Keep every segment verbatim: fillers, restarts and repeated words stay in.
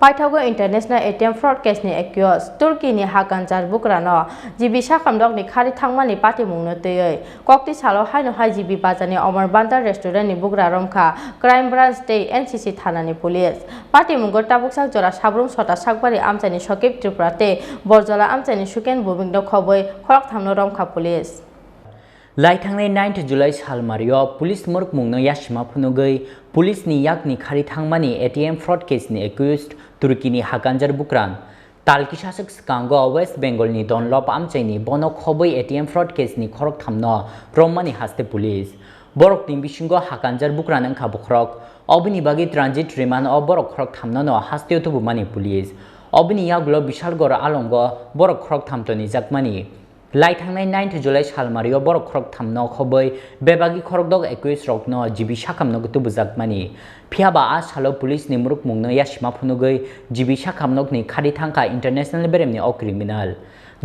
Paithago International A T M Fraud Case ni Accused, Turkey ni Hakan Jar bukrano G B Sakamnokni khari thangmani patimungno twiwi. Kokti salo haino hai G B Bazar ni Omar Bandar Restaurant ni bugra romkha Crime Branch tei N C C thana ni police. Patimungo tabuksak jora Sabrum Sota Sakbari amchaini Sokip Tripura tei Borjola amchaini Suken Bumikno khobwi khorokthamno romkha police. Laithangnai ninth July salmario police murukmungno yasima phunugwi police ni yakni khari thangmani A T M fraud case ni accused Turkey ni Hakanjar Bukran. Tal kisaswk swkango West Bengal ni Donlop amchaini bono khobwi A T M fraud case ni khorokthamno romani haste police. Borokni bisingo Hakanjar Bukran wngkha bokhorok. Obini bagwi transit remand o borok khorokthamno no hasteo tubumani police. Obini yagulo Bishalgor alongo borok khoroktham tonijakmani. Laithangnai ninth July salmario borok khorokthamno khobwi bebagwi khorokdok accused rokno G B Sakamno tubujakmani. Phiyaba a salo police ni murukmungno yasima phunugwi G B Sakamnokni khari thangkha international beremni o criminal.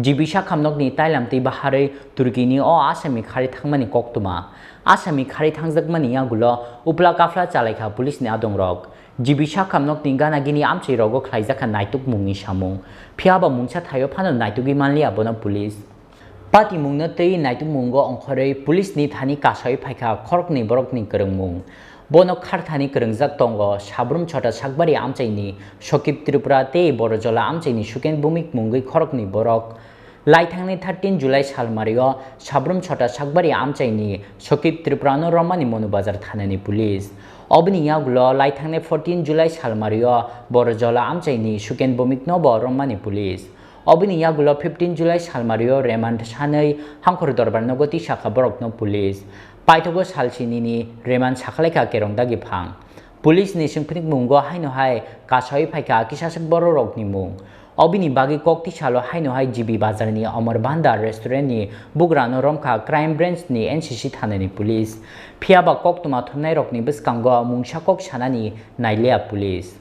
G B Sakamnokni tailam twi baharwi Turkey ni o asami khari thangmani koktwma. Asami khari thangjakmani yagulo upla kaphla chalaikha police ni adongrok. G B Sakamnokni gana gini amchai rogo khlaijakha naitukmungni samung. Phiyaba mungsa thaio phano naitugwi manliya bono police. Patimungno twi naitukmungo ongkhorwi police ni thani kasawi phaikha khoroknwi borokni kwrwngmung. Bono kharthani kwrwngjak tongo Sabrum Chota Sakbari amchaini Sokip Tripura tei Borojola amchaini Suken Bumik mungwi khoroknwi borok. Laithangnai thirteen July salmario Sabrum Chota Sakbari amchaini Sokip Tripurano romani Monu Bazar thanani police. Obini yagulo laithangnai fourteen July salmario Borojola amchaini Suken Bumikno bo romani police. Obini yagulo fifteen July salmario remand sanwi Hangkhor Dorbar nogo tisakha borokno police. Paithago salsinini remand sakhalaikha Kerongda Giphang. Police ni swngphirikmungo haino hai kasawi phaikha kisaswk bororokni mung. Obini bagwi kok tisalo haino hai G B Bazar ni Omor Bhandar restaurant ni bugrano romkha Crime Branch ni N C C thanani police. Phiyaba koktwma thumnairokni bwskango mungsa kok sanani nailiya police.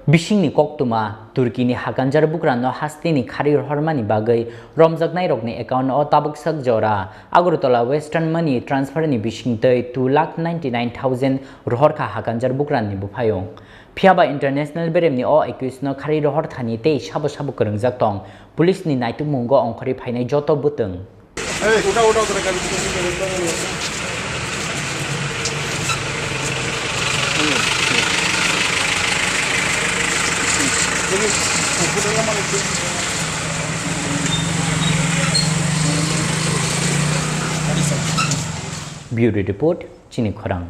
Bisingni koktwma, Turkey ni Hakanjar bugrano hasteni khari rohormani bagwi romjaknairokni account o tabuksak jora Agartala Western Money transfer ni bisingtwi two lakh ninety nine thousand rohorkha Hakanjar bugranni buphayung. Phiyaba international beremni o accused no khari rohor thani tei sabo sabo kwrwngjak tong, police ni naitukmungo ongkhorwi phainai joto bwtwng. Bureau Report, Chini Khorang.